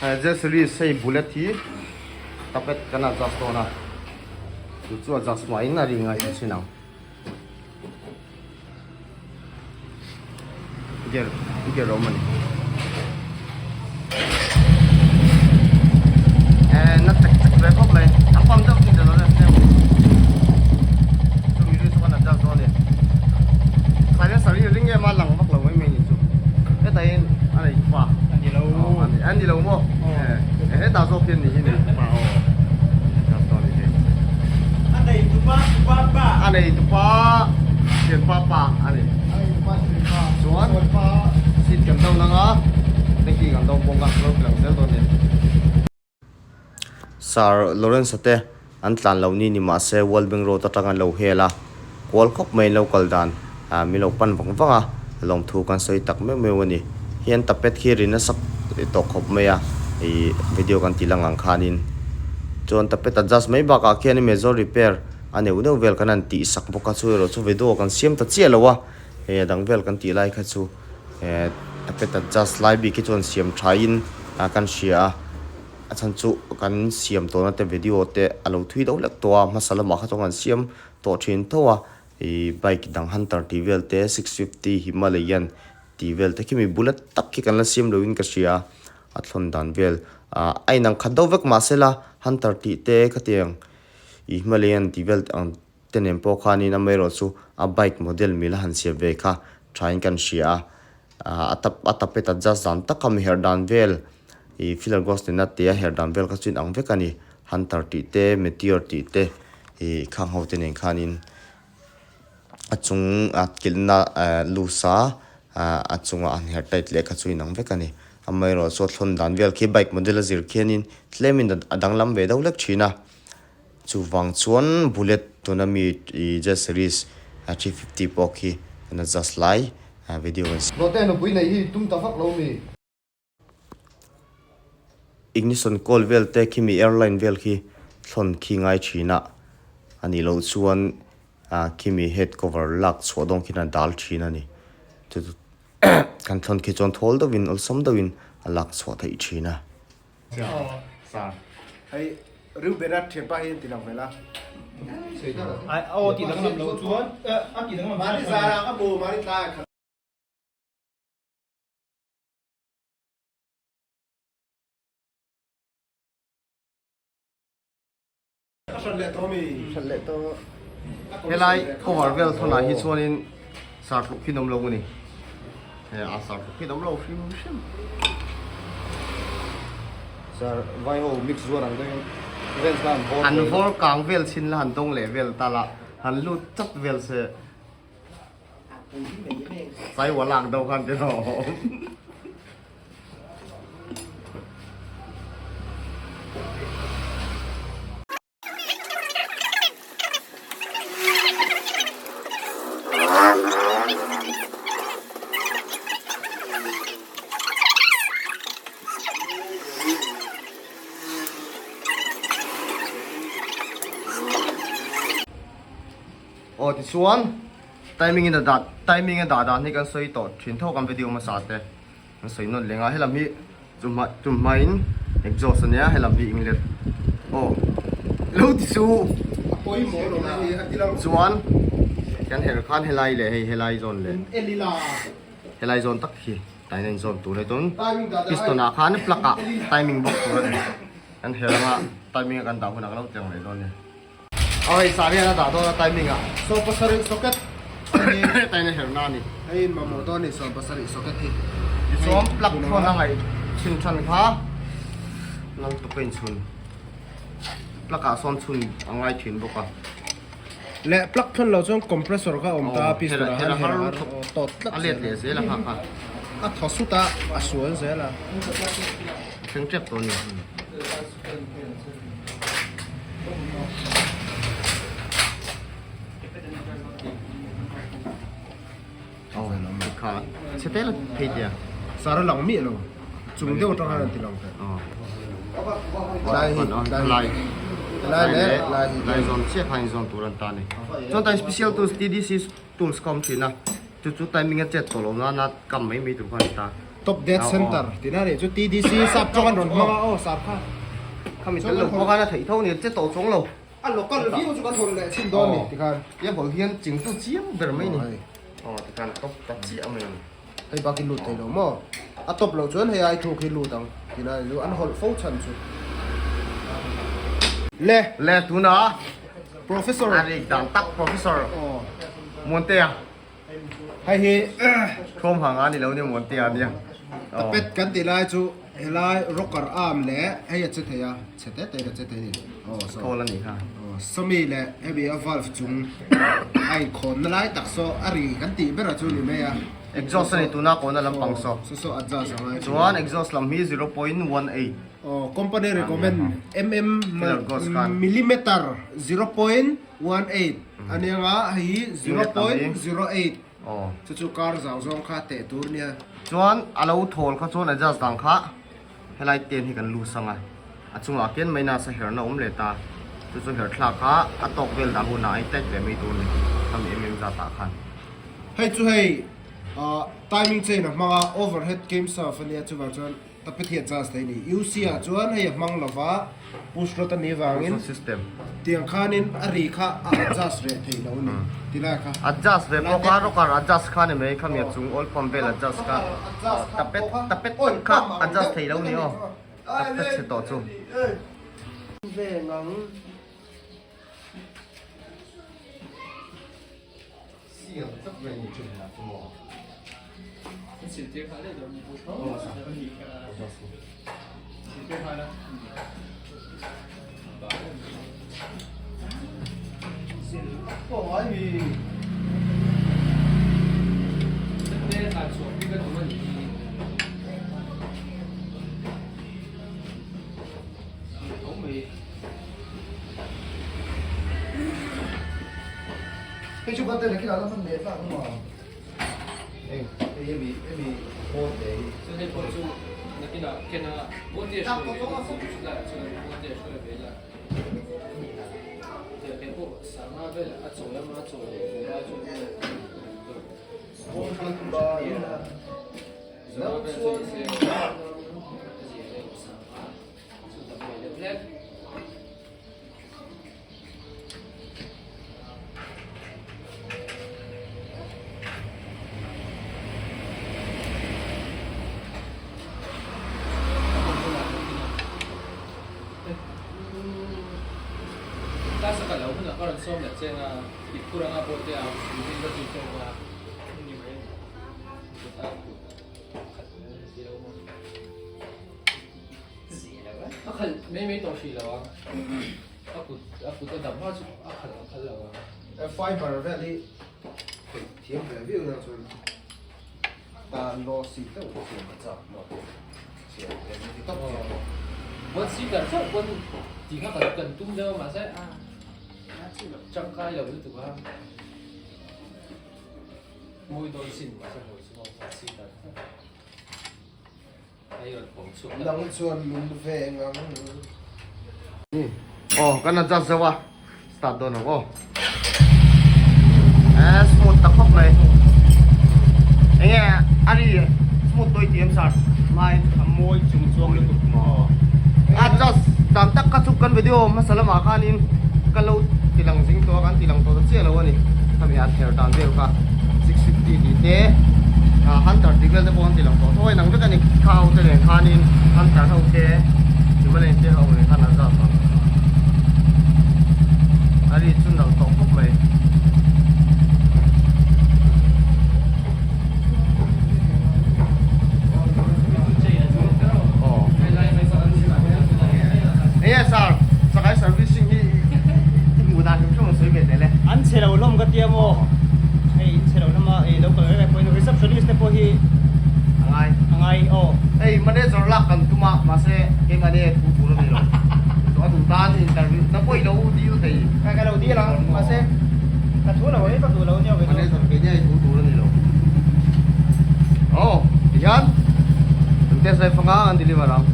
Jet series hei bullet hi tapet kan adjust dawn a chu chu adjust hmain a ri ngaih a chin ang gear gear a awm a ni eh na chek chek ve khawp mai a pump deuh thin ta lo le chumi ri chu kan adjust dawn a ni silencer hi ring em a lang vak lo mai mai ni chu hetah hian a nei pa a ni lo maw hetah zawk hian ni hi nei pa aw adjust dawn a ni hei a nei tupa tupa pa a nei tupa thianpa pa a ni chuan seat kan do nang a tanki kan do bawk a lo ti lang zel dawn a ni. Sir Lawrence-a te an tlan lo ni ni mahse World Bank Road atang an lo hel a, kual khawp mai an lo kal dan min lo pan vang vang a, lawmthu kan sawi tak meuh meuh a ni. Hi an tapet khi ri nasa tawh khawp mai a, ih video kan tih lang ang khanin. Chuan tapet adjust mai bakah khian major repair a neuh neuh vel kan han tih sak bawk a, chu erawh chu video kan siam ta chiah lo a, hei a dang vel kan tih lai kha chu tapet adjust lai bik hi chuan siam thain kan hria a. A chhan chu kan siam tawhna te video te a lo thui deuh hlek tawh a, hmasa lamah kha chuan kan siam tawh thin tho a, ih bike dang hunter tih vel te 650 himalayan tih vel te khi mi bullet tak khi kan la siam loin ka hria a, a thlawn dan vel ah a inang khat deuh vek mahse la hunter tih te khatiang ih himalayan tih vel ang te nen pawh khanin amaherawh chu a bike model mila han siam ve kha thain kan hria a. A tap a tapet adjust dan tak kha mi herh dan vel ih filler ghost nena tia herh dan vel kha chu inang vek a ni hunter tih te meteor tih te ih khang ho te nen khanin a chung a kilhna eh loose a ah a chungah an herh tight leh kha chu inang vek a ni amaherawh chu a thlawn dan vel khi bike model a zir khianin tlemin a danglam ve deuh hlek thin a. Chuvang chuan bullet tuna mi ih jet series 350 pawh khi an adjust lai video kan siam. Hlawhte nupui neih hi tum ta vak lo mi? Ignition coil vel te khi mi airline vel khi thlawn khi ngai thin a, a nih loh chuan khi mi head cover lak chhuah dawn khian a dal thin a ni. Chu chu kan thlawn khi chuan thawl deuhin awlsam deuhin a lak chhuah theih thin a. Hei Reuben-a thianpa hi an ti lang vel a. Aw ti danglam lo chuan a ti danglam Mari zara ka bu mari tlai khat. Helai cover vel thawnah hi chuanin sartluk hi an awm lo a ni. He a sartluk hi an awm lo hrim hrim. Sir vai ho mix zuar ang deuhin range kha an vawr An vawr kang vel chin la han dawng leh vel ta la han lut chat vel se. Saiwa lak deuh khan ti rawh. Aw tichuan timing in a dah timing a dah dan hi kan sawi tawh thin tho kan video hmasa te. An sawi nawn leng a, helam hi chumhma chumhmain exhaust a nia helam hi inlet aw lo ti chu chuan kan herh khan helai leh hei helai zawn leh helai zawn tak hi tain a inzawn tur a ni chuan piston ah khan plug ah timing bawk tur a ni kan herh anga timing a kan dah hunah kan lo tiang leh dawn a ni. Aw hei sar hian a dah dawn a timing ah. 70 socket tain a herh na a ni. Hei in mamawh dawn a ni 70 socket hi. Tichuan plug thawn a ngaih chhin than kha lal tuk a inchhun. Plug ah sawn chhun a ngai thin bawk a. Leh plug thawn lo chuan compressor kha a awm ta a piston ah khan her a har tawt tlat a let leh zel a kha kha. A thaw sut a a sual zel a. A thleng tep tawh a ni. Sar a lang miah lo chung deuh atang hian an ti lang teh lai hi lai lai leh lai hi lai zawn chiah khan inzawn tur an ta a ni chuan tai special tools TDC tools kha a awm thin a chu chu timing a chet tawh loh nana kam mai mai tur kha an ta. Top Dead Center tihna a nih chu TDC sap tawng an rawn hmang a aw sap kha. Khami tel lo pawh khan a theih tho a ni che tawh chuang lo. A local view chu kan hawn leh chhin dawn a ni tikhan. Tia hawl hian chingtu chiang ber mai a ni. Aw tikhan top ta chiah mai a ni. Hei bak hi lut thei lo maw? A top loh chuan hei ai thuk hi lut ang tihna a ni chu an hawlh fo chhan chu. Le. Le tunah Professor. A rik dan tak Professor Muantea. Hei hi Thawm hang a ni lo ni Muantea nia. Tapet kan tih lai chu helai rocker arm leh hei a che thei a, chhe te te in a che thei a ni. Aw saw. Thawl a ni kha. Aw sawmi leh hemi a valve chung a inkhawn na lai tak saw a ri kan tih ber a chu ni mai a. Exhaust a ni tuna kawna lampang saw. Saw saw adjust a ngai. Chuan exhaust lam hi 0.18. Aw company recommend mm millimeter 0.18 a nia nga hei hi 0.08 chu chu kar zau zawng kha teh tur nia. Chuan a lo thawl kha chuan adjust dang kha helai ten hi kan loose anga a chungah khian minus a herna awm leh ta chu chu her thlak kha a tawk vel dah hunah a in tight leh mai tur a ni khami em em zat ah khan. Hei chu hei timing chain a hmang a overhead came shaft a nia chuvang chuan Tapet hi a charge thei a ni. UC ah chuan hei a hmang lova push rod a nih vangin tiang khanin a ri kha a adjust reh thei lo a ni ti lai kha. Adjust ve pawh kha rocker adjust kha ni mai khami a chung oil pump vel adjust kha tapet tapet kha adjust thei lo ni aw tapet chhe tawh chu. Hei chu kan teh khilah la hman leh tlak ang a hei hei hemi hemi khawl te hi. Chu hei pawh chu nakinah ken a Bote a hruai ve chu chulaiah chuan Bote a hruai ve la hei pawh sanga vel a chawi anga a chawi leh tur a chu zanga vel chu ni se a zia deuh sanga chu tam ve deuh hlek. A kut a kut a dam hma chu a khalh ang khalh lo a. Fiber vel hi theih thiam ve viau na chuan tan law si deuh siam ka chak maw siam ve ni tawp thiam maw. One seater chauh pawn tih kha kan kan tum deuh a mahse a tangkai lo lutuk a mawi dawn sin mahse mawi chu maw one seater chauh. Nang chuan min veng ang. Aw kan adjust zo a start dawn ang aw eh smooth tak khawp mai enge a ri smooth tawi tih em sir mai a mawi chung chuang lutuk maw adjust dan tak kha chu kan video hmasa lamah khanin ka lo ti lang zing tawh a kan ti lang tawh ta chiah lo a ni khami an her dan vel kha 650 tih te ah hunter tih vel te pawh an ti lang tawh tho a inang vek a ni kha ho te nen khanin hunter ho te himalayan te ho nen khan an zat ang a ri chu nalh tawh khawp mai. Enge sir Chakai servicing hi i hmuh dan hrim hrim ang sawi ve teh le. An chhe lo hlawm ka tia maw? Hei in chhe lo hlawm a, hei lo kal reng reng pawhin receptionist te pawh hi a ngai a ngai aw. Hei manager lak kan tum a mahse keimahni a thu tur a ni lo. A duh tan interview na pawh i lo deal thei. Ka lo deal ang mahse ka thu lo ang ka duh lo nia ve chu. Manager keini a i thu tur a ni lo. Aw tihian kan test drive anga an deliver ang.